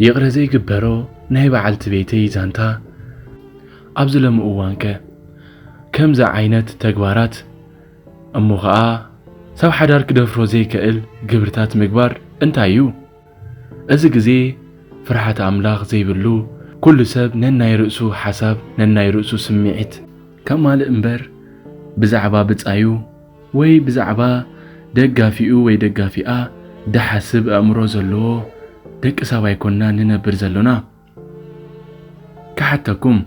ይቕረ ዘይግበሮ ናይ በዓልቲ ቤተይ ዛንታ። ኣብዚ ሎሚ እዋንከ ከምዚ ዓይነት ተግባራት እሞ ኸኣ ሰብ ሓዳር ክደፍሮ ዘይክእል ግብርታት ምግባር እንታይ እዩ? እዚ ግዜ ፍርሃት ኣምላኽ ዘይብሉ፣ ኩሉ ሰብ ነናይ ርእሱ ሓሳብ፣ ነናይ ርእሱ ስምዒት ከማልእ እምበር፣ ብዛዕባ ብጻዩ ወይ ብዛዕባ ደጋፊኡ ወይ ደጋፊኣ ደሓስብ ኣእምሮ ዘለዎ ደቂ ሰብ ኣይኮንና ንነብር ዘሎና። ክሓተኩም፣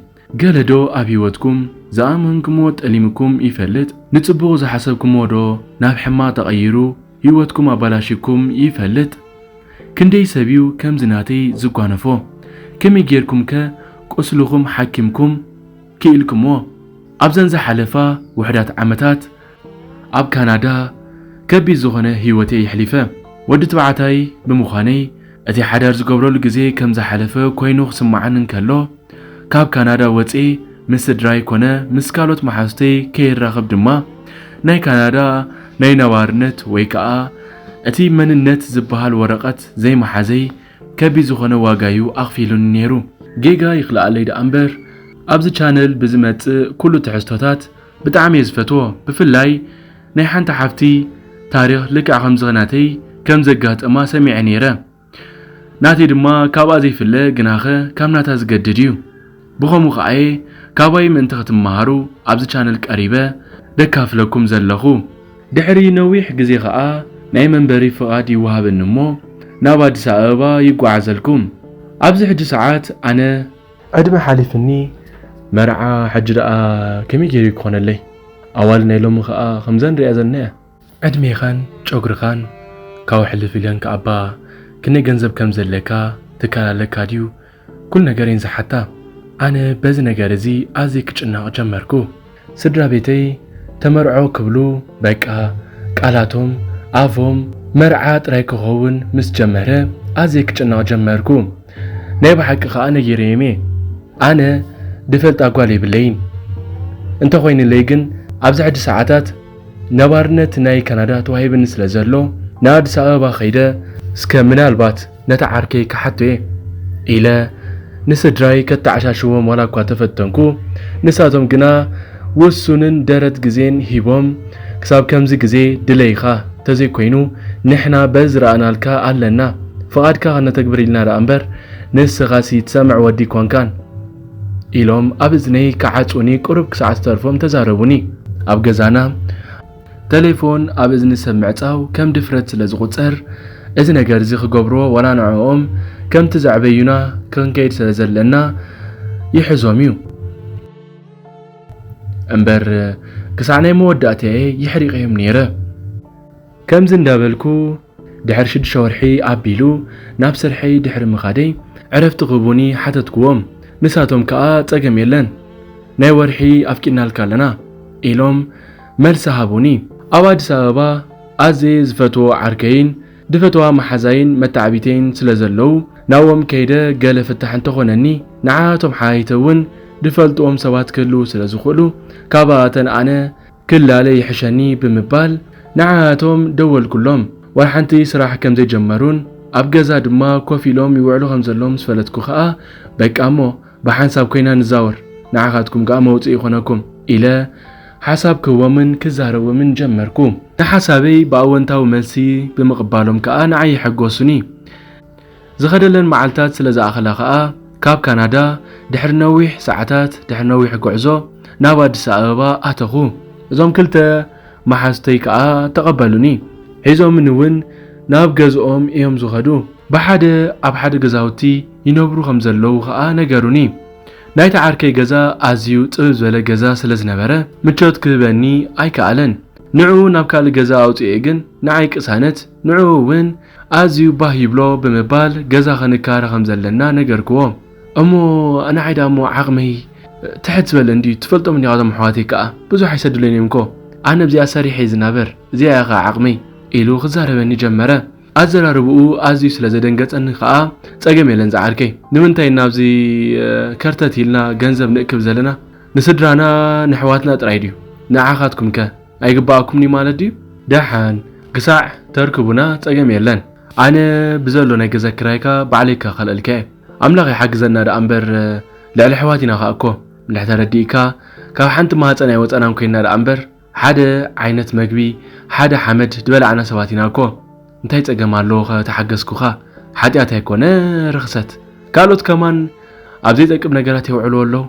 ገለዶ ኣብ ህይወትኩም ዝኣመንኩምዎ ጠሊምኩም ይፈልጥ? ንጽቡቕ ዝሓሰብኩምዎ ዶ ናብ ሕማቕ ተቐይሩ ህይወትኩም ኣባላሽኩም ይፈልጥ? ክንደይ ሰብ እዩ ከምዚ ናተይ ዝጓነፎ? ከመይ ጌርኩም ከ ቁስልኹም ሓኪምኩም ክኢልኩምዎ? ኣብዘን ዝሓለፋ ውሑዳት ዓመታት ኣብ ካናዳ ከቢድ ዝኾነ ህይወተይ የሕሊፈ። ወዲ ተባዕታይ ብምዃነይ እቲ ሓዳር ዝገብረሉ ግዜ ከም ዝሓለፈ ኮይኑ ክስምዓኒ እንከሎ፣ ካብ ካናዳ ወፅኤ ምስ ስድራይ ኮነ ምስ ካልኦት መሓዙተይ ከይራኸብ ድማ ናይ ካናዳ ናይ ነባርነት ወይ ከዓ እቲ መንነት ዝበሃል ወረቐት ዘይመሓዘይ ከቢድ ዝኾነ ዋጋ እዩ ኣኽፊሉኒ ነይሩ። ጌጋ ይኽልኣለይ ደኣ እምበር ኣብዚ ቻነል ብዝመጽእ ኩሉ ትሕዝቶታት ብጣዕሚ እየ ዝፈትዎ። ብፍላይ ናይ ሓንቲ ሓፍቲ ታሪኽ ልክዕ ከምዚ ናተይ ከም ዘጋጠማ ሰሚዐ ነይረ። ናተይ ድማ ካብኣ ዘይፍለ ግናኸ ካብ ናታ ዝገድድ እዩ። ብኸምኡ ኸኣየ ካባይ ምእንቲ ክትመሃሩ ኣብዚ ቻነል ቀሪበ ደካፍለኩም ዘለኹ። ድሕሪ ነዊሕ ግዜ ኸኣ ናይ መንበሪ ፍቓድ ይወሃበኒ እሞ ናብ ኣዲስ ኣበባ ይጓዓዘልኩም። ኣብዚ ሕጂ ሰዓት ኣነ ዕድመ ሓሊፍኒ፣ መርዓ ሕጂ ደኣ ከመይ ገይሩ ክኾነለይ? ኣዋል ናይ ሎሚ ኸኣ ከምዘን ሪኣ ዘለና እያ። ዕድሜኻን ጨጉርኻን ካብኡ ሕልፍ ኢለን ከኣባ ክንደይ ገንዘብ ከም ዘለካ ትከላለካ ድዩ? ኩሉ ነገር እየን ዝሓታ። ኣነ በዚ ነገር እዚ ኣዝየ ክጭነቕ ጀመርኩ። ስድራ ቤተይ ተመርዖ ክብሉ በቃ ቃላቶም ኣፎም መርዓ ጥራይ ክኸውን ምስ ጀመረ ኣዝየ ክጭነቕ ጀመርኩ። ናይ ብሓቂ ኸኣ ነጊረዮም እየ። ኣነ ድፈልጣ ጓል የብለይን። እንተኾይኑለይ ግን ኣብዚ ሕጂ ሰዓታት ነባርነት ናይ ካናዳ ተዋሂብኒ ስለ ዘሎ ንኣዲስ ኣበባ ኸይደ እስከ ምናልባት ነታ ዓርከይ ክሓቶ እየ ኢለ ንስድራይ ከተዓሻሽዎም ዋላ እኳ ተፈተንኩ፣ ንሳቶም ግና ውሱንን ደረት ግዜን ሂቦም ክሳብ ከምዚ ግዜ ድለይኻ ተዘይኮይኑ ንሕና በዚ ረኣናልካ ኣለና፣ ፍቓድካ ከነተግብር ኢልና ደኣ እምበር ንስኻሲ ትሰምዕ ወዲ ኣይኮንካን ኢሎም ኣብ እዝነይ ክዓጹኒ ቁሩብ ክሳዕ ዝተርፎም ተዛረቡኒ። ኣብ ገዛና ተሌፎን ኣብ እዝኒ ሰብ ምዕጻው ከም ድፍረት ስለ ዝቑጸር፣ እዚ ነገር እዚ ክገብርዎ ዋላ ንዕኦም ከምቲ ዘዕበዩና ክንከይድ ስለ ዘለና ይሕዞም እዩ። እምበር ክሳዕ ናይ መወዳእታየ የሕሪቐዮም ነይረ። ከምዚ እንዳበልኩ ድሕሪ ሽዱሽተ ወርሒ ኣቢሉ ናብ ስርሐይ ድሕሪ ምኻደይ ዕረፍቲ ክህቡኒ ሓተትክዎም። ንሳቶም ከኣ ጸገም የለን፣ ናይ ወርሒ ኣፍቂድናልካ ኣለና ኢሎም መልሲ ሃቡኒ። ኣብ ኣዲስ ኣበባ ኣዝየ ዝፈትዎ ዓርከይን ድፈትዋ መሓዛይን መተዓቢተይን ስለ ዘለዉ ናብኦም ከይደ ገለ ፍታሕ እንተኾነኒ ንዓቶም ሓይተ እውን ድፈልጥዎም ሰባት ክህልዉ ስለ ዝኽእሉ ካብኣተን ኣነ ክላለ ይሕሸኒ ብምባል ንዓቶም ደወልኩሎም። ዋላ ሓንቲ ስራሕ ከም ዘይጀመሩን ኣብ ገዛ ድማ ኮፍ ኢሎም ይውዕሉ ከም ዘለዉ ምስ ፈለጥኩ ከኣ በቃ እሞ ብሓንሳብ ኮይና ንዛወር፣ ንዓኻትኩም ከኣ መውጽኢ ይኾነኩም ኢለ ሓሳብ ክህቦምን ክዛረቦምን ጀመርኩ። ንሓሳበይ ብኣወንታዊ መልሲ ብምቕባሎም ከኣ ንዓይ ይሕጎሱኒ። ዝኸደለን መዓልታት ስለ ዝኣኸላ ከኣ ካብ ካናዳ ድሕሪ ነዊሕ ሰዓታት ድሕሪ ነዊሕ ጉዕዞ ናብ ኣዲስ ኣበባ ኣተኹ። እዞም ክልተ መሓዙተይ ከኣ ተቐበሉኒ። ሒዞምኒ እውን ናብ ገዝኦም እዮም ዝኸዱ። ብሓደ ኣብ ሓደ ገዛውቲ ይነብሩ ከም ዘለዉ ከኣ ነገሩኒ። ናይቲ ዓርከይ ገዛ ኣዝዩ ጽብብ ዝበለ ገዛ ስለ ዝነበረ ምቾት ክህበኒ ኣይከኣለን። ንዕኡ ናብ ካልእ ገዛ ኣውጽኤ ግን ንዓይ ቅሳነት፣ ንዕኡ እውን ኣዝዩ ባህ ይብሎ ብምባል ገዛ ክንካረ ከም ዘለና ነገርክዎ። እሞ ንዓይ ደኣ እሞ ዓቕመይ ትሕት ዝበለ እንድዩ፣ ትፈልጦም እንዲኻ እቶም ኣሕዋተይ ከኣ ብዙሕ ኣይሰድሉን እዮም እኮ። ኣነ ብዚኣ ሰሪሐ እየ ዝናበር፣ እዚኣ እያ ከኣ ዓቕመይ ኢሉ ክዛረበኒ ጀመረ። ኣዘራርብኡ ኣዝዩ ስለ ዘደንገጸኒ ከኣ ጸገም የለን ዝዓርከይ፣ ንምንታይ ናብዚ ከርተት ኢልና ገንዘብ ንእክብ ዘለና? ንስድራና ንሕዋትና ጥራይ ድዩ? ንዓኻትኩም ከ ኣይግባኣኩምኒ ማለት ድዩ? ደሓን ክሳዕ ተርክቡና ጸገም የለን። ኣነ ብዘሎ ናይ ገዛ ክራይካ ባዕለይ ከኸልአልካ እየ። ኣምላኽ ይሓግዘና ደኣ እምበር፣ ልዕሊ ኣሕዋት ኢና ኸኣ እኮ። እንድሕር ተረዲእካ፣ ካብ ሓንቲ ማህፀን ኣይወፀናን ኮይና ደኣ እምበር፣ ሓደ ዓይነት መግቢ፣ ሓደ ሓመድ ዝበላዕና ሰባት ኢና እኮ። እንታይ ፀገም ኣለዎ ኸ ተሓገዝኩኻ? ሓጢኣት ኣይኮነ፣ ርኽሰት። ካልኦት ከማን ኣብ ዘይጠቅም ነገራት የውዕልዎ ኣለዉ።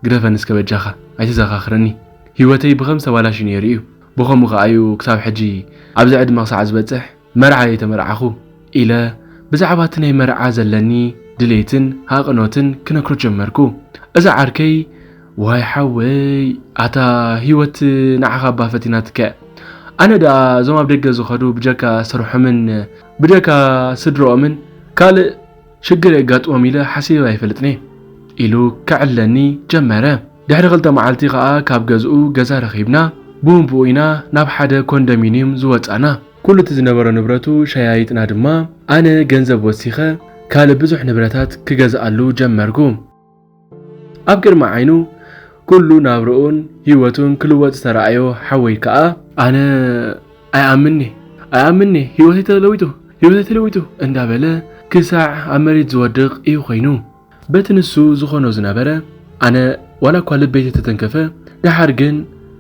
ግደፈኒ እስከ በጃኻ፣ ኣይተዘኻኽረኒ። ህይወተይ ብኸም ዝተባላሹ ነይሩ እዩ። ብኸምኡ ኸኣ እዩ ክሳብ ሕጂ ኣብዚ ዕድመ ክሳዕ ዝበጽሕ መርዓ የተመርዓኹ ኢለ ብዛዕባ እቲ ናይ መርዓ ዘለኒ ድሌትን ሃቕኖትን ክነግሮ ጀመርኩ። እዛ ዓርከይ፣ ዋይ ሓወይ፣ ኣታ ህይወት ንዓኻ እባ ፈቲናትካ። ኣነ ደኣ እዞም ኣብ ደገ ዝኸዱ ብጀካ ስርሖምን ብጀካ ስድርኦምን ካልእ ሽግር የጋጥሞም ኢለ ሓሲበ ኣይፈልጥን እየ ኢሉ ከዕለኒ ጀመረ። ድሕሪ ክልተ መዓልቲ ኸኣ ካብ ገዝኡ ገዛ ረኺብና ብኡንብኡ ኢና ናብ ሓደ ኮንዶሚንዩም ዝወጻና። ኩሉ እቲ ዝነበሮ ንብረቱ ሸያይጥና ድማ ኣነ ገንዘብ ወሲኸ ካልእ ብዙሕ ንብረታት ክገዝኣሉ ጀመርኩ። ኣብ ቅድሚ ዓይኑ ኩሉ ናብርኡን ህይወቱን ክልወጥ ዝተረኣዮ ሓወይ ከኣ ኣነ ኣይኣምን'የ፣ ኣይኣምን'የ፣ ህይወተይ ተለዊጡ፣ ህይወተይ ተለዊጡ እንዳበለ ክሳዕ ኣብ መሬት ዝወድቕ እዩ ኮይኑ። በቲ ንሱ ዝኾኖ ዝነበረ ኣነ ዋላ እኳ ልበይ ተተንከፈ፣ ደሓር ግን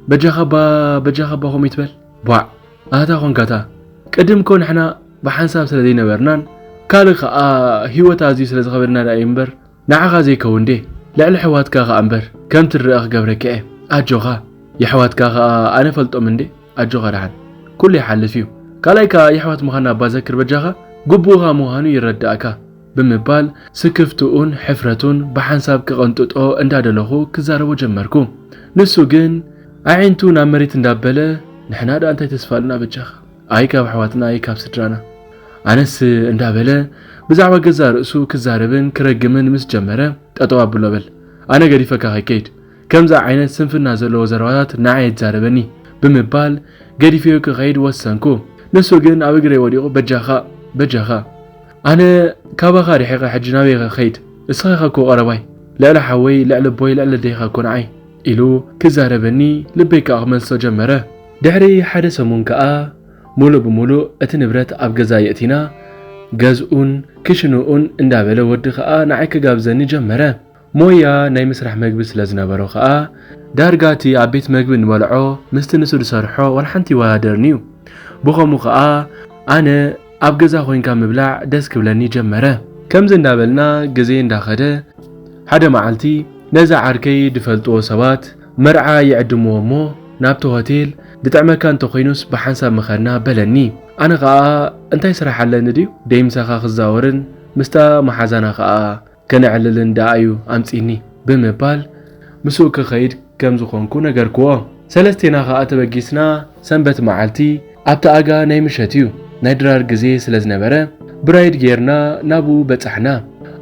በጃኻባ፣ በጃኻባ ከምኡ ይትበል። ቧዕ! ኣታ ኾንካታ። ቅድም እኮ ንሕና ብሓንሳብ ስለ ዘይነበርናን ካልእ ኸኣ ህይወት ኣዝዩ ስለ ዝኸበደና ደኣ እዩ እምበር ንዓኻ ዘይከውን ድየ? ልዕሊ ኣሕዋትካ ኸኣ እምበር ከም ትረአ ክገብረካ እየ። ኣጆኻ። የሕዋትካ ኸኣ ኣነ ፈልጦም እንዴ? ኣጆኻ ደሓን። ኩሉ ይሓልፍ እዩ። ካልኣይ ከኣ የሕዋት ምዃንና እባ ዘክር በጃኻ። ግቡእኻ ምዃኑ ይረዳእካ። ብምባል ስክፍትኡን ሕፍረቱን ብሓንሳብ ክቐንጥጦ እንዳደለኹ ክዛረቦ ጀመርኩ። ንሱ ግን ኣዒንቱ ናብ መሬት እንዳበለ ንሕና ደኣ እንታይ ተስፋ ኣለና በጃኻ? ኣይ ካብ ኣሕዋትና ኣይ ካብ ስድራና። ኣነስ እንዳበለ ብዛዕባ ገዛእ ርእሱ ክዛረብን ክረግምን ምስ ጀመረ ጠጠው ኣብሎ በል። ኣነ ገዲፈካ ከይከይድ። ከምዚ ዓይነት ስንፍና ዘለዎ ዘረባታት ንዓይ የዛርበኒ ብምባል ገዲፈዮ ክኸይድ ወሰንኩ። ንሱ ግን ኣብ እግረይ ወዲቑ በጃኻ፣ በጃኻ። ኣነ ካባኻ ርሒቐ ሕጂ ናበይ ክኸይድ? እስኻ ኢኻ እኮ ቀረባይ። ልዕሊ ሓወይ፣ ልዕሊ ኣቦይ፣ ልዕሊ ኣደይኻ እኮ ንዓይ ኢሉ ክዛረበኒ ልበይ ከኣ ክመልሶ ጀመረ። ድሕሪ ሓደ ሰሙን ከኣ ሙሉእ ብሙሉእ እቲ ንብረት ኣብ ገዛ የእቲና ገዝኡን ክሽንኡን እንዳበለ ወዲ ከኣ ንዓይ ክጋብዘኒ ጀመረ። ሞያ ናይ ምስራሕ መግቢ ስለ ዝነበሮ ከኣ ዳርጋ እቲ ኣብ ቤት መግቢ እንበልዖ ምስቲ ንሱ ዝሰርሖ ዋላ ሓንቲ ይወዳደርን'ዩ። ብኸምኡ ከኣ ኣነ ኣብ ገዛ ኮይንካ ምብላዕ ደስ ክብለኒ ጀመረ። ከምዚ እንዳበልና ግዜ እንዳኸደ ሓደ መዓልቲ ነዛ ዓርከይ ዝፈልጥዎ ሰባት መርዓ ይዕድምዎ እሞ ናብቲ ሆቴል ዝጥዕመካ እንተኾይኑስ ብሓንሳብ ምኸድና በለኒ። ኣነ ኸኣ እንታይ ስራሕ ኣለኒ ድዩ ደይ ምሳኻ ክዛወርን ምስታ መሓዛና ኸኣ ከነዕልልን ደኣ እዩ ኣምጺኒ ብምባል ምስኡ ክኸይድ ከም ዝኾንኩ ነገርክዎ። ሰለስቴና ኸኣ ተበጊስና ሰንበት መዓልቲ ኣብቲ ኣጋ ናይ ምሸት እዩ ናይ ድራር ግዜ ስለ ዝነበረ ብራይድ ጌርና ናብኡ በጻሕና።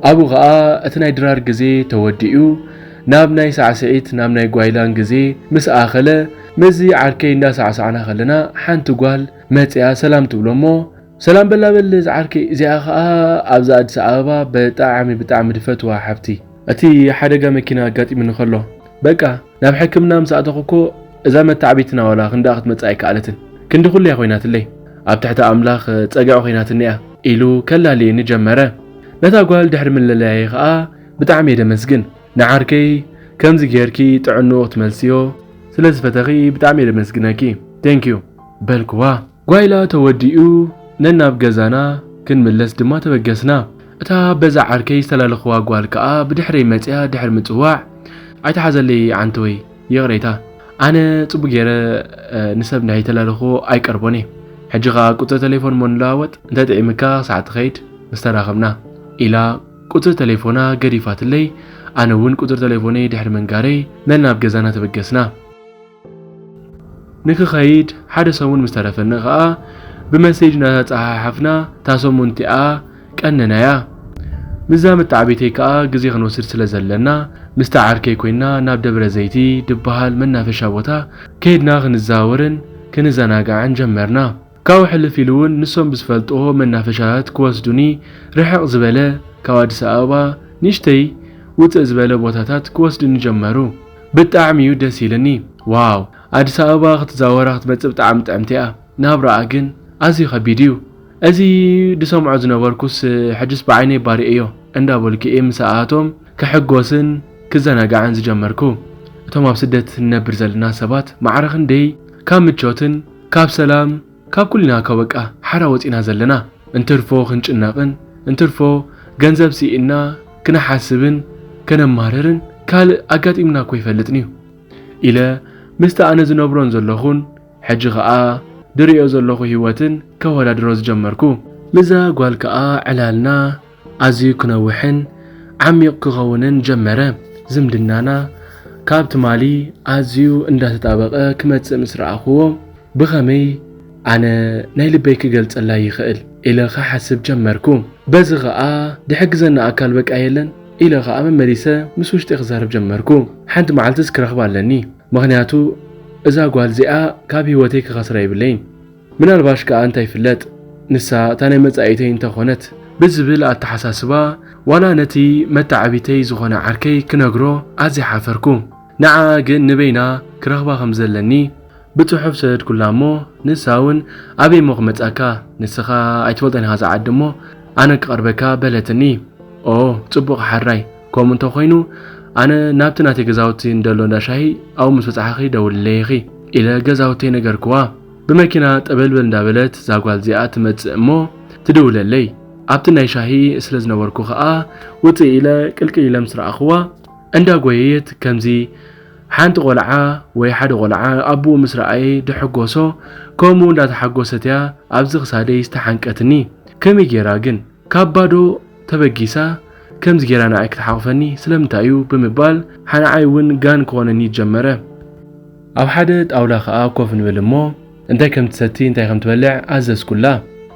ኣብኡ ኸኣ እቲ ናይ ድራር ግዜ ተወዲኡ ናብ ናይ ሳዕስዒት ናብ ናይ ጓይላን ግዜ ምስ ኣኸለ ምስዚ ዓርከይ እንዳሳዕሳዕና ከለና ሓንቲ ጓል መጺኣ ሰላም ትብሎ እሞ ሰላም በላ በል ዝዓርከይ፣ እዚኣ ኸኣ ኣብዚ ኣዲስ ኣበባ ብጣዕሚ ብጣዕሚ ድፈትዋ ሓብቲ። እቲ ሓደጋ መኪና ኣጋጢሙኒ ከሎ በቃ ናብ ሕክምና ምስ ኣተኹ እኮ እዛ መታዕቢትና ዋላ ክንድኣ ክትመጽእ ኣይከኣለትን። ክንዲ ኩሉ እያ ኮይናትለይ። ኣብ ትሕቲ ኣምላኽ ጸግዒ ኮይናትኒ እያ ኢሉ ከላልየኒ ጀመረ። ነታ ጓል ድሕሪ ምልላየይ ኸኣ ብጣዕሚ እየ ደመስግን። ንዓርከይ ከምዚ ጌርኪ ጥዕንኡ ክትመልስዮ ስለ ዝፈተኺ ብጣዕሚ እየ ደመስግነኪ። Thank you በልክዋ። ጓይላ ተወዲኡ ነናብ ገዛና ክንምለስ ድማ ተበገስና። እታ በዛ ዓርከይ ዝተላለኽዋ ጓል ከኣ ብድሕረይ መጺኣ ድሕሪ ምጽዋዕ፣ ኣይትሓዘለይ ዓንተወይ፣ ይቕሬታ። ኣነ ጽቡቕ ገይረ፣ እ፣ ንሰብ ናይ ተላለኽዎ ኣይቀርቦን እየ። ሕጂ ከኣ ቁጽሪ ተሌፎን እሞ ንለዋወጥ፣ እንተ ጥዒምካ ክሳዕ ትኸይድ ምስ ተራኸብና፣ ኢላ ቁጽሪ ተሌፎና ገዲፋትለይ። ኣነ እውን ቁጽሪ ተሌፎነይ ድሕሪ ምንጋረይ ነናብ ገዛና ተበገስና። ንክኸይድ ሓደ ሰሙን ምስ ተረፈኒ ኸኣ ብመሴጅ እናተጸሓሓፍና እታ ሰሙን እቲኣ ቀነናያ። ምስዛ መተዓቢተይ ከኣ ግዜ ክንወስድ ስለ ዘለና ምስታ ዓርከይ ኮይና ናብ ደብረ ዘይቲ ድበሃል መናፈሻ ቦታ ከይድና ክንዘዋወርን ክንዘናጋዕን ጀመርና። ካብኡ ሕልፍ ኢሉ እውን ንሶም ብዝፈልጥዎ መናፈሻታት ክወስዱኒ ርሕቕ ዝበለ ካብ ኣዲስ ኣበባ ንእሽተይ ውፅእ ዝበለ ቦታታት ክወስዱኒ ጀመሩ። ብጣዕሚ እዩ ደስ ኢልኒ። ዋው ኣዲስ ኣበባ ክትዛወራ ክትመፅእ ብጣዕሚ ጥዕምቲ እያ። ናብራኣ ግን ኣዝዩ ከቢድ እዩ። እዚ ዝሰምዖ ዝነበርኩስ ሕጅስ ብዓይነይ ባሪኤዮ እንዳበልኩ እየ ምሳኣቶም ክሕጎስን ክዘናጋዕን ዝጀመርኩ። እቶም ኣብ ስደት እንነብር ዘለና ሰባት ማዕረ ክንደይ ካብ ምቾትን ካብ ሰላም ካብ ኩልና ከበቃ ሓራ ወፂና ዘለና። እንትርፎ ክንጭነቕን እንትርፎ ገንዘብ ስኢና ክነሓስብን ከነማርርን ካልእ ኣጋጢምና እኮ ይፈልጥን እዩ ኢለ ምስቲ ኣነ ዝነብሮን ዘለኹን ሕጂ ኸኣ ድርእዮ ዘለኹ ህይወትን ከወዳድሮ ዝጀመርኩ። ምስዛ ጓል ከኣ ዕላልና ኣዝዩ ክነውሕን ዓሚቕ ክኸውንን ጀመረ። ዝምድናና ካብ ትማሊ ኣዝዩ እንዳተጣበቐ ክመጽእ ምስ ረኣኹዎ፣ ብኸመይ ኣነ ናይ ልበይ ክገልጸላ ይኽእል ኢለ ክሓስብ ጀመርኩ። በዚ ኸኣ ድሕግዘና ኣካል በቃ የለን ኢለ ኸኣ መመሊሰ ምስ ውሽጢ ክዛረብ ጀመርኩ። ሓንቲ መዓልትስ ክረኽባ ኣለኒ፣ ምኽንያቱ እዛ ጓል እዚኣ ካብ ህይወተይ ክኸስራ የብለይን። ምናልባሽ ከኣ እንታይ ይፍለጥ፣ ንሳ እታ ናይ መጻኢተይ እንተኾነት ብዝብል ኣተሓሳስባ፣ ዋላ ነቲ መተዓቢተይ ዝኾነ ዓርከይ ክነግሮ ኣዝየ ሓፈርኩ። ንዓ ግን ንበይና ክረኽባ ከም ዘለኒ ብጽሑፍ ሰደድኩላ እሞ፣ ንሳ እውን ኣበይ እሞ ክመጻካ፣ ንስኻ ኣይትፈልጦን ኢኻ ዝዓዲ እሞ ኣነ ክቐርበካ በለትኒ። ኦ፣ ጽቡቕ ሓራይ፣ ከምኡ እንተኾይኑ ኣነ ናብቲ ናተይ ገዛውቲ እንደሎ እንዳ ሻሂ ኣብኡ ምስ በጻሕኺ ደውልለይ ኢኺ ኢለ ገዛውተይ ነገርክዋ። ብመኪና ጠበልበል እንዳበለት እዛ ጓል እዚኣ ትመጽእ እሞ ትድውለለይ። ኣብቲ ናይ ሻሂ ስለ ዝነበርኩ ኸኣ ውጽእ ኢለ ቅልቅል ኢለ ምስ ረኣኽዋ እንዳጎየየት ከምዚ ሓንቲ ቆልዓ ወይ ሓደ ቆልዓ ኣቦኡ ምስ ረኣየ ድሕጎሶ ከምኡ እንዳተሓጎሰት እያ ኣብዚ ክሳደይ ዝተሓንቀትኒ። ከመይ ጌራ ግን ካብ ባዶ ተበጊሳ ከምዚ ጌራ ንዓይ ክትሓቑፈኒ ስለምንታይ እዩ ብምባል ሓንዓይ እውን ጋን ክኾነኒ ጀመረ። ኣብ ሓደ ጣውላ ኸኣ ኮፍ ንብል እሞ እንታይ ከም ትሰቲ እንታይ ከም ትበልዕ ኣዘዝኩላ።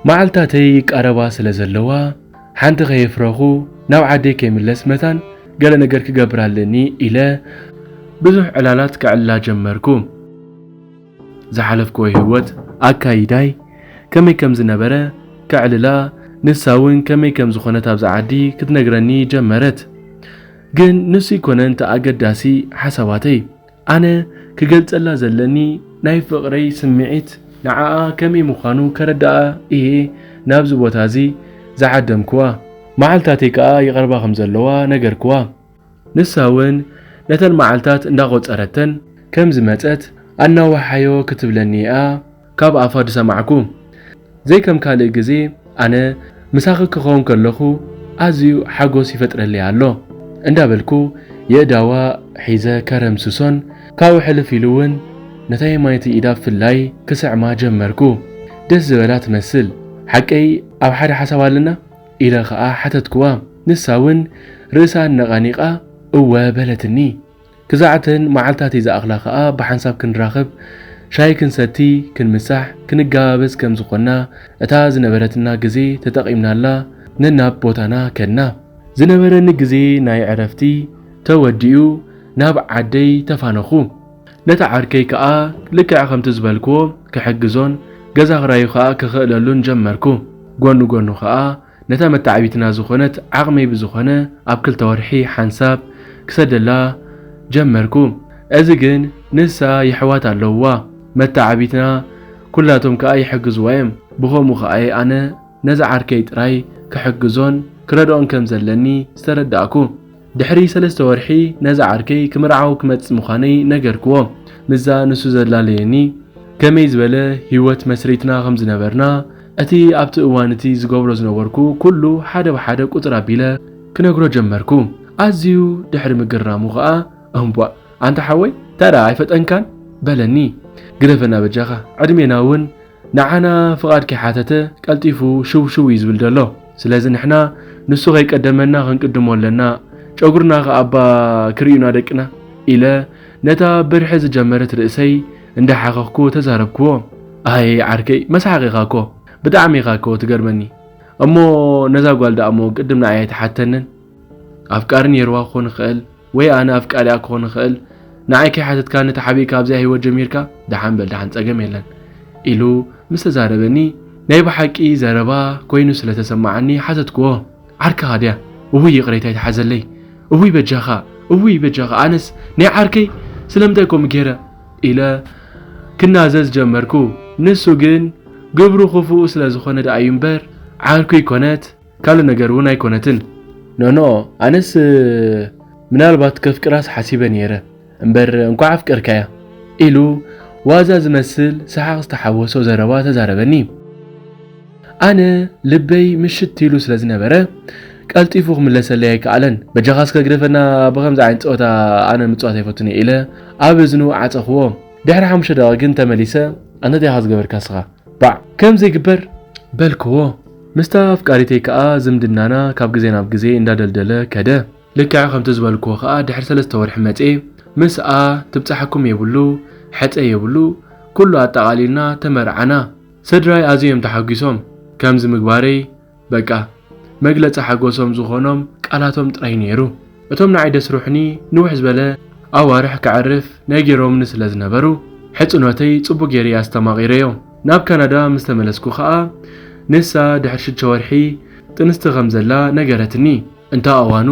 መዓልታተይ ይቃረባ ስለ ዘለዋ ሓንቲ ከየፍረኹ ናብ ዓደይ ከይምለስ መታን ገለ ነገር ክገብር ኣለኒ ኢለ ብዙሕ ዕላላት ከዕልላ ጀመርኩ። ዝሓለፍክዎ ህይወት ኣካይዳይ ከመይ ከም ዝነበረ ከዕልላ፣ ንሳ እውን ከመይ ከም ዝኾነት ኣብዛ ዓዲ ክትነግረኒ ጀመረት። ግን ንሱ ኣይኮነን እቲ ኣገዳሲ ሓሳባተይ። ኣነ ክገልጸላ ዘለኒ ናይ ፍቕረይ ስምዒት ንዓኣ ከመይ ምዃኑ ከረድኣ እየ ናብዚ ቦታ እዚ ዝዓደምክዋ። መዓልታተይ ከኣ ይቐርባ ከም ዘለዋ ነገርክዋ። ንሳ እውን ነተን መዓልታት እንዳቖጸረተን ከም ዝመጸት ኣናዋሓዮ ክትብለኒ እያ ካብ ኣፋ ዝሰማዕኩ። ዘይከም ካልእ ግዜ ኣነ ምሳኺ ክኸውን ከለኹ ኣዝዩ ሓጎስ ይፈጥረለይ ኣሎ እንዳበልኩ የእዳዋ ሒዘ ከረምስሶን ካብኡ ሕልፍ ኢሉ እውን ነታ የማነይቲ ኢዳ ብፍላይ ክስዕማ ጀመርኩ። ደስ ዝበላ ትመስል። ሓቀይ ኣብ ሓደ ሓሳብ ኣለና? ኢለ ኸኣ ሓተትክዋ። ንሳ እውን ርእሳ ኣነቓኒቓ እወ በለትኒ። ክዛዕተን መዓልታተይ ዝኣኽላ ኸኣ ብሓንሳብ ክንራኸብ፣ ሻሂ ክንሰቲ፣ ክንምሳሕ፣ ክንገባበዝ ከም ዝኾንና እታ ዝነበረትና ግዜ ተጠቒምናላ ነናብ ቦታና ከድና። ዝነበረኒ ግዜ ናይ ዕረፍቲ ተወዲኡ ናብ ዓደይ ተፋነኹ። ነቲ ዓርከይ ከኣ ልክዕ ከምቲ ዝበልክዎ ክሕግዞን ገዛ ክራዩ ከኣ ክኽእለሉን ጀመርኩ። ጎኑ ጎኑ ከኣ ነታ መተዓቢትና ዝኾነት ዓቕመይ ብዝኾነ ኣብ ክልተ ወርሒ ሓንሳብ ክሰደላ ጀመርኩ። እዚ ግን ንሳ የሕዋት ኣለውዋ፣ መተዓቢትና ኩላቶም ከኣ ይሕግዝዋ እዮም። ብኸምኡ ከኣ እየ ኣነ ነዚ ዓርከይ ጥራይ ክሕግዞን ክረድኦን ከም ዘለኒ ዝተረዳእኩ። ድሕሪ ሰለስተ ወርሒ ነዚ ዓርከይ ክምርዓው ክመጽእ ምዃነይ ነገርክዎ። ምስዛ ንሱ ዘላለየኒ ከመይ ዝበለ ህይወት መስሪትና ከም ዝነበርና፣ እቲ ኣብቲ እዋን እቲ ዝገብሮ ዝነበርኩ ኩሉ ሓደ ብሓደ ቁጽር ኣቢለ ክነግሮ ጀመርኩ። ኣዝዩ ድሕሪ ምግርራሙ ኸኣ፣ "እምቧእ፣ ኣንታ ሓወይ፣ እንታይ ደኣ ኣይፈጠንካን?" በለኒ። "ግደፈና በጃኻ፣ ዕድሜና እውን ንዓና ፍቓድ ከይሓተተ ቀልጢፉ ሽው ሽው እዩ ዝብል ዘሎ። ስለዚ ንሕና ንሱ ከይቀደመና ክንቅድሞ ኣለና። ጨጉርና ከኣ እባ ክርእዩና ደቅና" ኢለ ነታ ብርሒ ዝጀመረት ርእሰይ እንዳሓኸኽኩ ተዛረብክዎ። "ኣይ ዓርከይ፣ መስሓቕ ኢኻ እኮ፣ ብጣዕሚ ኢኻ እኮ ትገርመኒ። እሞ ነዛ ጓል ደኣ እሞ ቅድም ንዓይ ኣይትሓተንን? ኣፍቃሪ ነይርዋ ክኾን ይኽእል፣ ወይ ኣነ ኣፍቃሪኣ ክኾን ይኽእል። ንዓይ ከይሓተትካኒ ተሓቢእካ ኣብዚኣ ህይወት ጀሚርካ? ደሓን በል ደሓን፣ ጸገም የለን" ኢሉ ምስ ተዛረበኒ፣ ናይ ብሓቂ ዘረባ ኮይኑ ስለ ተሰማዓኒ ሓተትክዎ። "ዓርክኻ ድያ? እውይ ይቕሬታ ይትሓዘለይ። እውይ በጃኻ፣ እውይ በጃኻ፣ ኣነስ ናይ ዓርከይ ስለምንታይ ከምኡ ገይረ?" ኢለ ክናዘዝ ጀመርኩ። ንሱ ግን ግብሩ ክፉእ ስለ ዝኾነ ደኣ እዩ እምበር፣ ዓርኩ ይኮነት፣ ካልእ ነገር እውን ኣይኮነትን። ኖኖ፣ ኣነስ ምናልባት ከፍቅራስ ሓሲበ ነይረ፣ እምበር እንኳዕ ኣፍቀርካያ፣ ኢሉ ዋዛ ዝመስል ሰሓቕ ዝተሓወሶ ዘረባ ተዛረበኒ። ኣነ ልበይ ምሽት ኢሉ ስለ ዝነበረ፣ ቀልጢፉ ክምለሰለይ ኣይከኣለን። በጃኻ እስከ ግደፈና፣ ብኸምዚ ዓይነት ጸወታ ኣነ ምጽዋት ኣይፈቱን እየ፣ ኢለ ኣብ እዝኑ ዓጸኽዎ። ድሕሪ ሓሙሽተ ደቂቕ ግን ተመሊሰ፣ ኣንታ እንታይ ኢኻ ዝገበርካ እስኻ? ባዕ፣ ከም ዘይግበር በልክዎ። ምስታ ኣፍቃሪተይ ከኣ ዝምድናና ካብ ግዜ ናብ ግዜ እንዳደልደለ ከደ። ልክዕ ከምቲ ዝበልክዎ ከኣ ድሕሪ ሰለስተ ወርሒ መጽየ ምስኣ ትብጻሓኩም የብሉ፣ ሕጸ የብሉ፣ ኩሉ ኣጠቓሊልና ተመርዓና። ስድራይ ኣዝዮም ተሓጒሶም። ከምዚ ምግባረይ በቃ መግለጺ ሓጎሶም ዝኾኖም ቃላቶም ጥራይ ነይሩ። እቶም ንዓይ ደስርሑኒ ንውሕ ዝበለ ኣዋርሕ ከዕርፍ ነጊሮምኒ ስለ ዝነበሩ፣ ሕጽኖተይ ጽቡቕ ገይረ ኣስተማቒረዮ። ናብ ካናዳ ምስ ተመለስኩ ኸኣ፣ ንሳ ድሕሪ ሽዱሽተ ወርሒ ጥንስቲ ከም ዘላ ነገረትኒ። እንተ ኣዋኑ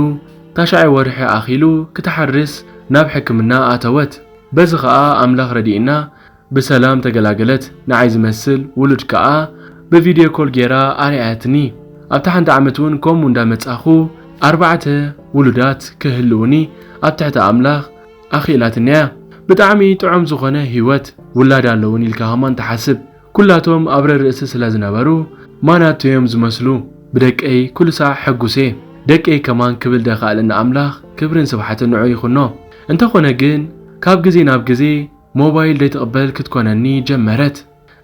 ታሽዓይ ወርሒ ኣኺሉ ክትሓርስ ናብ ሕክምና ኣተወት። በዚ ኸኣ ኣምላኽ ረዲእና ብሰላም ተገላገለት። ንዓይ ዝመስል ውሉድ ከኣ ብቪድዮ ኮል ጌራ ኣርኣያትኒ። ኣብታ ሓንቲ ዓመት እውን ከምኡ እንዳመጻኹ ኣርባዕተ ውሉዳት ክህልውኒ ኣብ ትሕቲ ኣምላኽ ኣኽኢላትኒ እያ። ብጣዕሚ ጥዑም ዝኾነ ህይወት፣ ውላድ ኣለውን ኢልካ ከማን ትሓስብ። ኩላቶም ኣብ ርእሲ ስለ ዝነበሩ ማናቱ እዮም ዝመስሉ። ብደቀይ ኩሉ ሳዕ ሕጉስ እየ። ደቀይ ከማን ክብል ደኻእለኒ ኣምላኽ ክብርን ስብሓትን ንዑ ይኹኖ። እንተኾነ ግን ካብ ግዜ ናብ ግዜ ሞባይል ደይትቕበል ክትኮነኒ ጀመረት።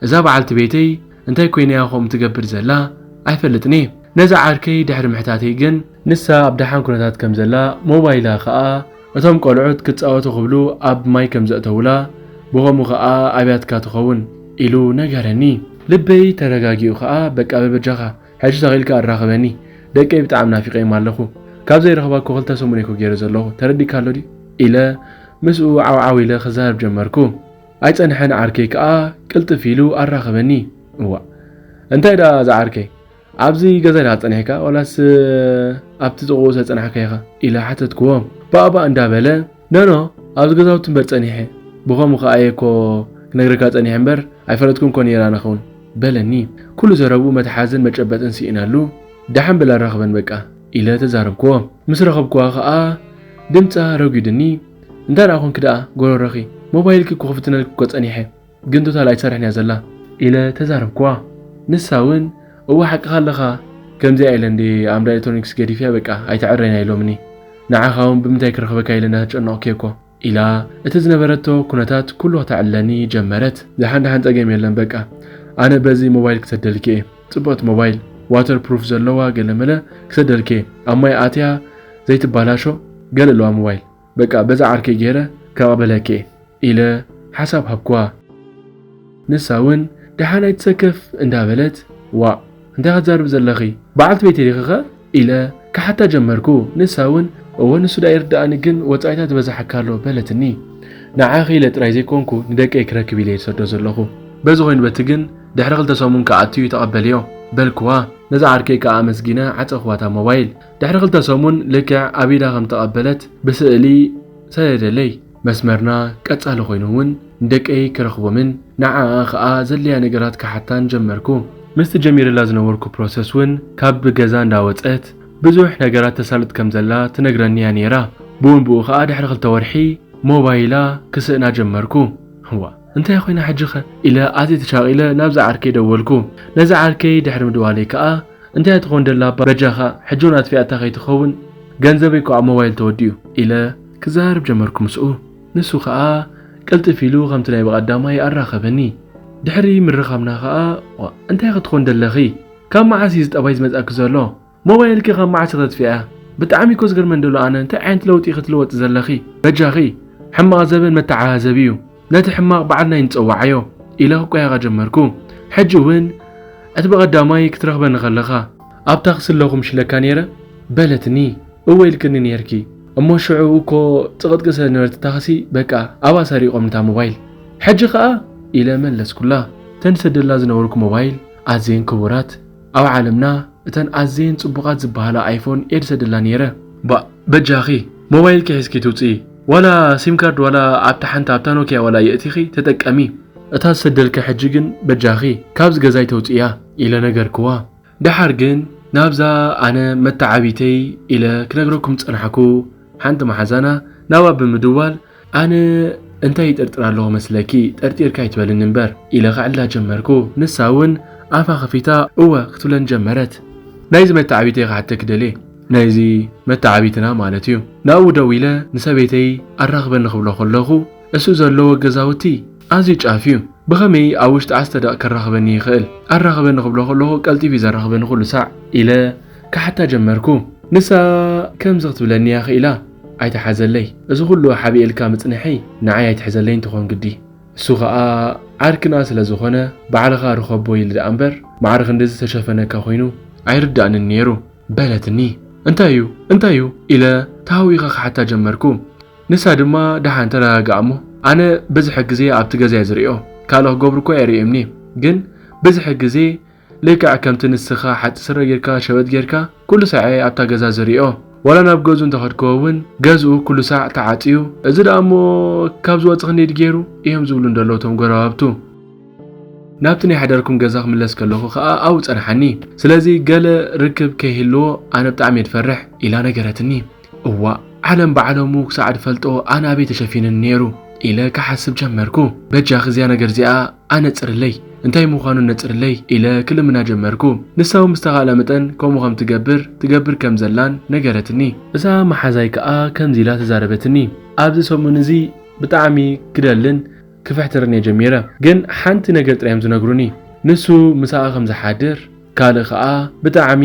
እዛ በዓልቲ ቤተይ እንታይ ኮይና እያ ከምኡ ትገብር ዘላ ኣይፈልጥን እየ። ነዛ ዓርከይ ድሕሪ ምሕታተይ ግን ንሳ ኣብ ደሓን ኩነታት ከም ዘላ፣ ሞባይላ ከኣ እቶም ቆልዑት ክጻወቱ ክብሉ ኣብ ማይ ከም ዘእተውላ፣ ብኸምኡ ከኣ ኣብያትካ ትኸውን ኢሉ ነገረኒ። ልበይ ተረጋጊኡ ከኣ በቃ በበጃኻ ሕጂ ተኺልካ ኣራኽበኒ፣ ደቀይ ብጣዕሚ ናፊቐዮም ኣለኹ። ካብ ዘይረኽባ እኮ ክልተ ሰሙን እኮ ገይረ ዘለኹ፣ ተረዲእካ ኣሎ ድዩ? ኢለ ምስኡ ዓውዓው ኢለ ክዛረብ ጀመርኩ። ኣይጸንሐን ዓርከይ ከኣ ቅልጥፍ ኢሉ ኣራኸበኒ። እዋእ፣ እንታይ ደኣ ዝዓርከይ፣ ኣብዚ ገዛ ዲኻ ጸኒሕካ ዋላስ ኣብቲ ጥቕኡ ዝተጸናሕካ ኢኻ? ኢለ ሓተትክዎ። ባእባእ እንዳበለ፣ ኖኖ፣ ኣብዚ ገዛውቲ እምበር ጸኒሐ። ብኸምኡ ከኣ እየ እኮ ክነግረካ ጸኒሐ እምበር ኣይፈለጥኩን እኮ ነይረ ኣነ ኸውን፣ በለኒ። ኩሉ ዘረብኡ መትሓዝን መጨበጥን ስኢነሉ፣ ደሓን በል ኣራኽበን በቃ፣ ኢለ ተዛረብክዎ። ምስ ረኸብክዋ ከኣ ድምጻ ረጒድኒ። እንታይ ደኣ ኮንኪ ደኣ ጎረሮኺ? ሞባይልኪ እኮ ክፍትነልኪ እኮ ጸኒሐ፣ ግን ቶታል ኣይትሰርሕን እያ ዘላ፣ ኢለ ተዛረብክዋ። ንሳ እውን እወ ሓቅኻ ኣለኻ፣ ከምዚኣ ኢለ እንዲ ኣምዳ ኤሌክትሮኒክስ ገዲፍያ በቃ ኣይተዕረይና ኢሎምኒ። ንዓኻ እውን ብምንታይ ክረኽበካ ኢለ እንዳተጨነቕኩ እየ እኮ፣ ኢላ እቲ ዝነበረቶ ኩነታት ኩሉ ክተዕልለኒ ጀመረት። ደሓን ደሓን ጸገም የለን በቃ፣ ኣነ በዚ ሞባይል ክሰደልኪ እየ። ጽብቕቲ ሞባይል ዋተር ፕሩፍ ዘለዋ ገለመለ ክሰደልኪ እየ። ኣብ ማይ ኣትያ ዘይትባላሾ ገለ ኣለዋ ሞባይል። በቃ በዛ ዓርከይ ገይረ ከቐበለኪ እየ፣ ኢለ ሓሳብ ሃብክዋ። ንሳ እውን ደሓን ኣይትሰከፍ እንዳበለት፣ ዋእ፣ እንታይ ክትዛርቢ ዘለኺ? በዓልቲ ቤተይ ዲኺኸ? ኢለ ክሓታ ጀመርኩ። ንሳ እውን፣ እወ፣ ንሱ ደኣ ይርድኣኒ፣ ግን ወጻኢታት ይበዝሓካ ኣሎ፣ በለትኒ። ንዓኺ ኢለ ጥራይ ዘይኮንኩ፣ ንደቀይ ክረክብ ኢለ እየ ዝሰዶ ዘለኹ። በዚ ኮይኑ በቲ ግን፣ ድሕሪ ክልተ ሰሙን ክኣቱ እዩ፣ ተቐበልዮ፣ በልክዋ። ነዛ ዓርከይ ከኣ ኣመስጊነ ዓጸኽዋ እታ ሞባይል። ድሕሪ ክልተ ሰሙን ልክዕ ኣብ ኢዳ ከም ተቐበለት ብስእሊ ሰደደለይ። መስመርና ቀጻሊ ኮይኑ እውን ንደቀይ ክረኽቦምን ንዓኣ ከኣ ዘድልያ ነገራት ክሓታን ጀመርኩ። ምስቲ ጀሚረላ ዝነበርኩ ፕሮሰስ እውን ካብ ገዛ እንዳወጸት ብዙሕ ነገራት ተሳልጥ ከም ዘላ ትነግረኒ እያ ነይራ። ብኡ ንብኡ ከኣ ድሕሪ ክልተ ወርሒ ሞባይላ ክስእና ጀመርኩ። እዋ፣ እንታይ ኮይና ሕጂኸ? ኢለ ኣዝየ ተሻቒለ ናብዛ ዓርከይ ደወልኩ። ነዛ ዓርከይ ድሕሪ ምድዋለይ ከኣ፣ እንታይ ትኾን ደላ እባ በጃኻ፣ ሕጂ እውን ኣጥፊኣታ ከይትኸውን፣ ገንዘበይ እኮ ኣብ ሞባይል ተወዲኡ፣ ኢለ ክዛረብ ጀመርኩ ምስኡ። ንሱ ከኣ ቅልጥፍ ኢሉ ከምቲ ናይ ብቐዳማይ ኣራኸበኒ። ድሕሪ ምርኻብና ከኣ፣ ዋ፣ እንታይ ክትኾን ደለኺ? ካብ መዓስ እዩ እዚ ጠባይ ዝመጽኣኪ ዘሎ? ሞባይልኪ ካብ መዓስ ከተጥፍያ? ብጣዕሚ እኮ ዝገርመን ደሎ ኣነ፣ እንታይ ዓይነት ለውጢ ክትልወጢ ዘለኺ? በጃኺ፣ ሕማቕ ዘበን መተዓዛዘቢ እዩ። ነቲ ሕማቕ ባዕልና ኣይንጸውዓዮ፣ ኢለ ክቆያየቓ ጀመርኩ። ሕጂ እውን፣ እቲ ብቐዳማይ ክትረኽበኒ ከለኻ፣ ኣብታ ክስለኹ ምሽለካ ነይረ? በለትኒ። እወ ኢልክኒ ነይርኪ። እሞ ሽዑ እኮ ጽቕጥቂ ስለ ዝነበረት እታ ክሲ፣ በቃ፣ ኣብኣ ሰሪቖም ነታ ሞባይል። ሕጂ ኸኣ? ኢለ መለስኩላ። እተን ዝሰደላ ዝነበርኩ ሞባይል ኣዝየን ክቡራት፣ ኣብ ዓለምና እተን ኣዝየን ጽቡቓት ዝበሃላ ኣይፎን እየ ዝሰደላ ነይረ። ባእ፣ በጃኺ፣ ሞባይልኪ ሒዝኪ ትውጽኢ፣ ዋላ ሲም ካርድ ዋላ ኣብታ ሓንቲ ኣብታ ኖኪያ ዋላ የእቲኺ ተጠቀሚ። እታ ዝሰደልኪ ሕጂ ግን በጃኺ ካብዚ ገዛ ኣይተውፅእያ ኢለ ነገርክዋ። ደሓር ግን ናብዛ ኣነ መተዓቢተይ ኢለ ክነግረኩም ዝጸናሕኩ ሓንቲ መሓዛና ናባ ብምድዋል፣ ኣነ እንታይ ይጥርጥር ኣለኹ መስለኪ? ጠርጢርካ ኣይትበልኒ እምበር ኢለ ክዕልላ ጀመርኩ። ንሳ እውን ኣፋ ከፊታ እወ ክትብለኒ ጀመረት። ናይዚ መተዓቢተይ ክሓተኪ ደልየ። ናይዚ መተዓቢትና ማለት እዩ። ናብኡ ደው ኢለ ንሰበይተይ ኣራኽበኒ ክብሎ ከለኹ፣ እሱ ዘለዎ ገዛውቲ ኣዝዩ ጫፍ እዩ። ብኸመይ ኣብ ውሽጢ ዓሰርተ ደቂቕ ከራኽበኒ ይኽእል? ኣራኽበኒ ክብሎ ከለኹ ቀልጢፉ እዩ ዘራኽበኒ ኩሉ ሳዕ ኢለ ክሓታ ጀመርኩ። ንሳ ከምዚ ክትብለኒ እያ ክኢላ። ኣይትሓዘለይ። እዚ ኩሉ ሓቢኤልካ ምጽንሐይ ንዓይ ኣይትሕዘለይ እንትኾን ግዲ። እሱ ኸኣ ዓርክና ስለ ዝኾነ ባዕልኻ ርኸቦ ኢሉ ደኣ እምበር ማዕረ ክንድዚ ዝተሸፈነካ ኮይኑ ኣይርዳእንን ነይሩ። በለትኒ። እንታይ እዩ? እንታይ እዩ? ኢለ ተሃዊኸ ክሓታ ጀመርኩ። ንሳ ድማ ደሓን ተረጋግኣ እሞ ኣነ ብዝሒ ግዜ ኣብቲ ገዛ እየ ዝርእዮ። ካልእ ክገብሩ እኮ ኣይርእዮምኒ። ግን ብዝሒ ግዜ ልክዕ ከምቲ ንስኻ ሓጺ ስረ ጌርካ ሸበጥ ጌርካ ኩሉ ሳዕ እየ ኣብታ ገዛ ዝርእዮ። ዋላ ናብ ገዝኡ እንተኸድክዎ እውን ገዝኡ ኩሉ ሳዕ ተዓጽዩ። እዚ ደኣ እሞ ካብ ዝወጽእ ክንደይ ድዩ ገይሩ እዮም ዝብሉ እንደለዉ እቶም ጎረባብቱ። ናብቲ ናይ ሓዳርኩም ገዛ ክምለስ ከለኹ ኸኣ ኣብኡ ጸንሓኒ። ስለዚ ገለ ርክብ ከይህልዎ ኣነ ብጣዕሚ እየ ዝፈርሕ ኢላ ነገረትኒ። እዋእ ዓለም ብዓለሙ ክሳዕ ዝፈልጦ ኣነ ኣበይ ተሸፊነኒ ነይሩ ኢለ ክሓስብ ጀመርኩ። በጃኺ እዚኣ ነገር እዚኣ ኣነጽርለይ፣ እንታይ ምዃኑ ነጽርለይ ኢለ ክልምና ጀመርኩ። ንሳ እውን ብዝተኻእለ መጠን ከምኡ ከም ትገብር ትገብር ከም ዘላን ነገረትኒ። እዛ መሓዛይ ከኣ ከምዚ ኢላ ተዛረበትኒ። ኣብዚ ሰሙን እዚ ብጣዕሚ ክደልን ክፍሕትርን እየ ጀሚረ። ግን ሓንቲ ነገር ጥራይ እዮም ዝነግሩኒ። ንሱ ምሳኣ ከም ዝሓድር፣ ካልእ ኸኣ ብጣዕሚ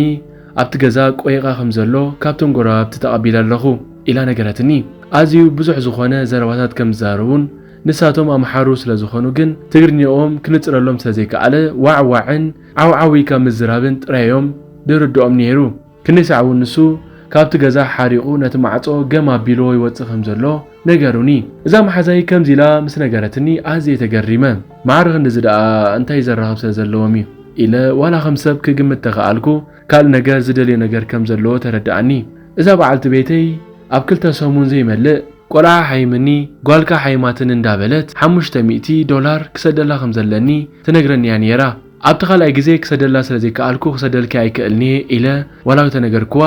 ኣብቲ ገዛ ቆይቓ ከም ዘሎ ካብቶም ጎረባብቲ ተቐቢለ ኣለኹ ኢላ ነገረትኒ። ኣዝዩ ብዙሕ ዝኾነ ዘረባታት ከም ዝዛረቡን ንሳቶም ኣምሓሩ ስለ ዝኾኑ ግን ትግርኛኦም ክንጽረሎም ስለ ዘይከኣለ ዋዕዋዕን ዓውዓው ኢልካ ምዝራብን ጥራይ እዮም ዝርድኦም ነይሩ። ክንደይ ሳዕ እውን ንሱ ካብቲ ገዛ ሓሪቑ ነቲ ማዕጾ ገም ኣቢልዎ ይወጽእ ከም ዘሎ ነገሩኒ። እዛ መሓዛይ ከምዚ ኢላ ምስ ነገረትኒ ኣዝየ ተገሪመ። ማዕረ ክንድዚ ደኣ እንታይ ዘራኽብ ስለ ዘለዎም እዩ ኢለ ዋላ ከም ሰብ ክግምት ተኸኣልኩ። ካልእ ነገር ዝደልዮ ነገር ከም ዘለዎ ተረድኣኒ። እዛ በዓልቲ ቤተይ ኣብ ክልተ ሰሙን ዘይመልእ ቆልዓ ሓይምኒ ጓልካ ሓይማትኒ እንዳበለት ሓሙሽተ ሚእቲ ዶላር ክሰደላ ከም ዘለኒ ትነግረኒ እያ ነይራ። ኣብቲ ካልኣይ ግዜ ክሰደላ ስለ ዘይከኣልኩ ክሰደልኪ ኣይክእልን'የ ኢለ ዋላ ተነገርክዋ፣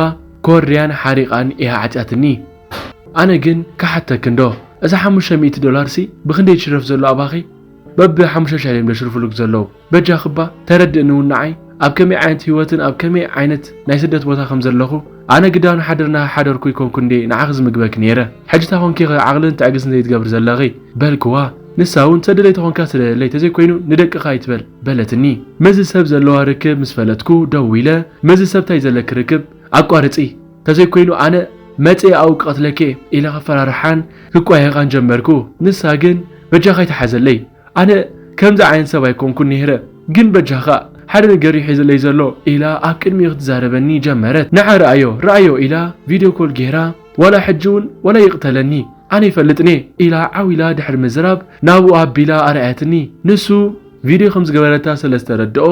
ኮርድያን ሓሪቓን እያ ዓጽያትኒ። ኣነ ግን ክሓተኪ እንዶ፣ እዛ ሓሙሽተ ሚእቲ ዶላርሲ ብኽንደይ ትሽረፍ ዘሎ ኣባኺ? በቢ ሓሙሽተ ሽሕ ድዮም ዘሽርፍሉኪ ዘለዉ? በጃኺ እባ ተረድእኒ እውን ንዓይ፣ ኣብ ከመይ ዓይነት ህይወትን ኣብ ከመይ ዓይነት ናይ ስደት ቦታ ከም ዘለኹ። ኣነ ግዳ ንሓድርና ሓደርኩ ኣይኮንኩ እንዴ ንዓኺ ዝምግበኪ ነይረ። ሕጂ እንታይ ኮንኪ ኢኺ ዓቕልን ትዕግስትን ዘይትገብሪ ዘለኺ? በልክዋ። ንሳ እውን ትሰደለይ ተኾንካ ስደደለይ፣ ተዘይኮይኑ ንደቅኻ ኣይትበል በለትኒ። ምስዚ ሰብ ዘለዋ ርክብ ምስ ፈለጥኩ ደው ኢለ፣ ምስዚ ሰብ እንታይ ዘለኪ ርክብ ኣቋርጺ፣ ተዘይኮይኑ ኣነ መጽየ ኣብኡ ክቐትለኪ እየ ኢለ ከፈራርሓን ክቋየቓን ጀመርኩ። ንሳ ግን በጃኻ ኣይትሓዘለይ፣ ኣነ ከምዚ ዓይነት ሰብ ኣይኮንኩን ነይረ፣ ግን በጃኻ ሓደ ነገር እዩ ሒዝለይ ዘሎ ኢላ ኣብ ቅድሚኡ ክትዛረበኒ ጀመረት። ንዓ ርኣዮ ርኣዮ ኢላ ቪድዮ ኮል ገይራ፣ ዋላ ሕጂ እውን ዋላ ይቕተለኒ ኣነ ይፈልጥን እየ ኢላ ዓው ኢላ ድሕሪ ምዝራብ ናብኡ ኣቢላ ኣርኣየትኒ። ንሱ ቪድዮ ከም ዝገበረታ ስለ ዝተረድኦ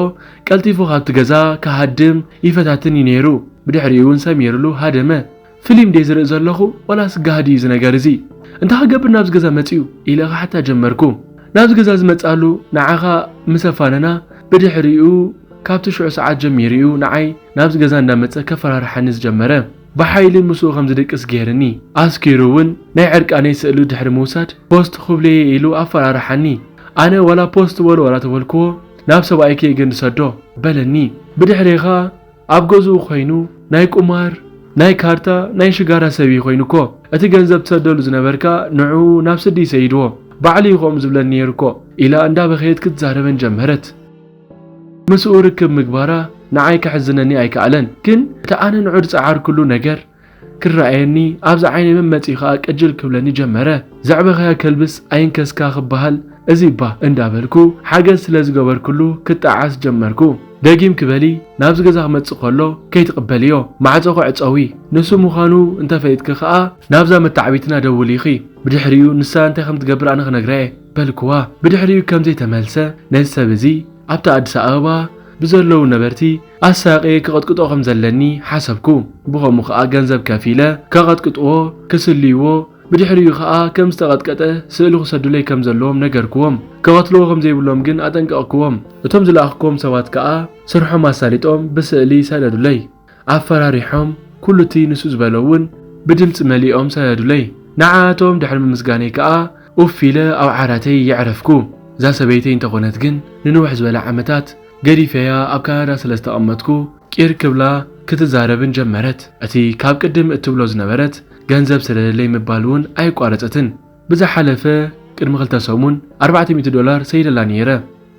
ቀልጢፉ ካብቲ ገዛ ክሃድም ይፈታትን እዩ ነይሩ። ብድሕሪኡ እውን ሰሚርሉ ሃደመ። ፊልም ድየ ዝርኢ ዘለኹ ዋላስ ጋህዲ እዩ እዚ ነገር እዚ? እንታይ ክገብር ናብዚ ገዛ መጺኡ? ኢለ ክሓታ ጀመርኩ። ናብዚ ገዛ ዝመጽኣሉ ንዓኻ ምስ ኣፋነና ብድሕሪኡ ካብቲ ሽዑ ሰዓት ጀሚሩ እዩ ንዓይ ናብዚ ገዛ እንዳመጸ ከፈራርሓኒ ዝጀመረ። ብሓይሊ ምስኡ ከም ዝድቅስ ገይርኒ። ኣስኪሩ እውን ናይ ዕርቃነይ ስእሊ ድሕሪ ምውሳድ ፖስት ክብለየ ኢሉ ኣፈራርሓኒ። ኣነ ዋላ ፖስት በሎ ዋላ ተበልክዎ ናብ ሰብኣይኪ እየ ግን ዝሰዶ በለኒ። ብድሕሬኻ ኣብ ገዝኡ ኮይኑ ናይ ቁማር፣ ናይ ካርታ፣ ናይ ሽጋራ ሰብ እዩ ኮይኑ እኮ። እቲ ገንዘብ ትሰደሉ ዝነበርካ ንዕኡ ናብ ስዲ ይሰይድዎ። ባዕሉ እዩ ከምኡ ዝብለኒ ነይሩ እኮ ኢላ እንዳበኸየት ክትዛረበን ጀመረት። ምስኡ ርክብ ምግባራ ንዓይ ከሕዝነኒ ኣይከኣለን። ግን እቲ ኣነ ንዑ ዝጸዓርኩሉ ነገር ክረኣየኒ፣ ኣብዚ ዓይነይ መመጺኡ ከኣ ቅጅል ክብለኒ ጀመረ። ዘዕበኻያ ከልብስ ኣይንከስካ ክበሃል እዚ እባ እንዳበልኩ ሓገዝ ስለ ዝገበርኩሉ ክጠዓስ ጀመርኩ። ደጊምኪ በሊ ናብዚ ገዛ ክመጽእ ከሎ ከይትቕበልዮ፣ ማዕጾ ክዕጸዊ። ንሱ ምዃኑ እንተፈሊጥኪ ከኣ ናብዛ መተዓቢትና ደውሊ ኢኺ። ብድሕሪኡ ንሳ እንታይ ከም ትገብር ኣነ ክነግራ እየ በልክዋ። ብድሕሪኡ ከም ዘይተመልሰ ነዚ ሰብ እዚ ኣብቲ ኣዲስ ኣበባ ብዘለዉ ነበርቲ ኣሳቕየ ክቐጥቅጦ ከም ዘለኒ ሓሰብኩ። ብኸምኡ ከኣ ገንዘብ ከፊለ ከቐጥቅጥዎ፣ ክስልይዎ፣ ብድሕሪኡ ኸኣ ከም ዝተቐጥቀጠ ስእሊ ክሰዱለይ ከም ዘለዎም ነገርክዎም። ክቐትልዎ ከም ዘይብሎም ግን ኣጠንቀቕክዎም። እቶም ዝለኣኽክዎም ሰባት ከኣ ስርሖም ኣሳሊጦም ብስእሊ ሰደዱለይ። ኣፈራሪሖም፣ ኩሉ እቲ ንሱ ዝበሎ እውን ብድምጺ መሊኦም ሰደዱለይ። ንዓኣቶም ድሕሪ ምምስጋነይ ከኣ ኡፍ ኢለ ኣብ ዓራተይ የዕረፍኩ። እዛ ሰበይተይ እንተኾነት ግን ንንውሕ ዝበለ ዓመታት ገዲፈያ ኣብ ካናዳ ስለ ዝተቐመጥኩ ቂር ክብላ ክትዛረብን ጀመረት። እቲ ካብ ቅድም እትብሎ ዝነበረት ገንዘብ ስደደለይ ምባል እውን ኣየቋረጸትን። ብዝሓለፈ ቅድሚ ክልተ ሰሙን ኣርባዕተ ሚእቲ ዶላር ሰይደላ ነይረ።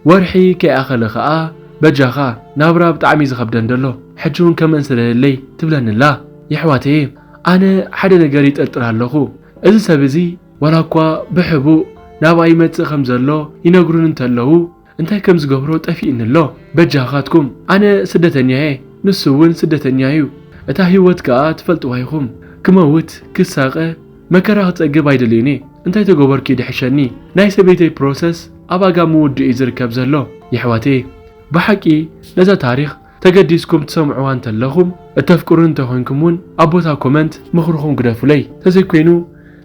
ወርሒ ከይኣኸለ ኸኣ በጃኻ ናብራ ብጣዕሚ ዝኸብደን ደሎ፣ ሕጂ እውን ከመን ስደደለይ ትብለኒ ኣላ። የሕዋተየ፣ ኣነ ሓደ ነገር ይጥርጥር ኣለኹ። እዚ ሰብ እዚ ዋላ እኳ ብሕቡእ ናብኣ ይመጽእ ከም ዘሎ ይነግሩን እንተለዉ እንታይ ከም ዝገብሮ ጠፊእኒ ኣሎ። በጃኻትኩም፣ ኣነ ስደተኛ እየ፣ ንሱ እውን ስደተኛ እዩ። እታ ህይወት ከኣ ትፈልጥዋ ኢኹም። ክመውት፣ ክሳቐ፣ መከራ ክጸግብ ኣይደልዩኒ። እንታይ ተገበርኪ ድሕሸኒ? ናይ ሰበይተይ ፕሮሰስ ኣብ ኣጋ ምውድእ እዩ ዝርከብ ዘሎ። የሕዋተይ፣ ብሓቂ ነዛ ታሪኽ ተገዲስኩም ትሰምዕዋ እንተለኹም፣ እተፍቅሩን እንተኾይንኩም እውን ኣብ ቦታ ኮመንት ምኽርኹም ግደፉለይ። ተዘይኮይኑ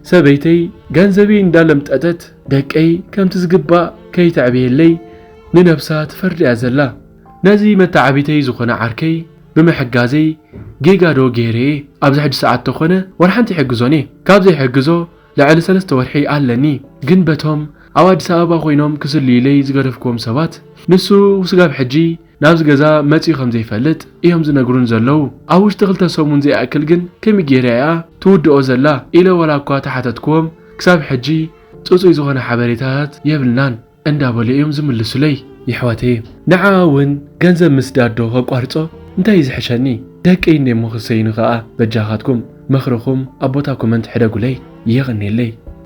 ሰበይተይ ገንዘበይ እንዳለምጠጠት ደቀይ ከምቲ ዝግባእ ከይተዕብየለይ ንነብሳ ትፈርድ እያ ዘላ። ነዚ መተዓቢተይ ዝኾነ ዓርከይ ብምሕጋዘይ ጌጋ ዶ ገይረ እየ? ኣብዚ ሕጂ ሰዓት ተኾነ ዋላ ሓንቲ ይሕግዞን እየ። ካብ ዘይሕግዞ ልዕሊ ሰለስተ ወርሒ ኣለኒ። ግን በቶም ኣብ ኣዲስ ኣበባ ኮይኖም ክስልዩለይ ዝገደፍክዎም ሰባት፣ ንሱ ስጋብ ሕጂ ናብዚ ገዛ መጺኡ ከም ዘይፈልጥ እዮም ዝነግሩን ዘለዉ። ኣብ ውሽጢ ክልተ ሰሙን ዘይኣክል ግን ከመይ ገይራ እያ ትውድኦ ዘላ? ኢለ ዋላ እኳ ተሓተትክዎም፣ ክሳብ ሕጂ ጽጹይ ዝኾነ ሓበሬታታት የብልናን እንዳበሉ እዮም ዝምልሱለይ። የሕዋተይ፣ ንዓ እውን ገንዘብ ምስዳድ ዶ ከቋርጾ? እንታይ እዩ ዝሕሸኒ? ደቀይ እንደ እሞ ክሰይኑ ከኣ በጃኻትኩም ምኽርኹም ኣብ ቦታ ኮመንት ሕደጉለይ። የቐኔለይ።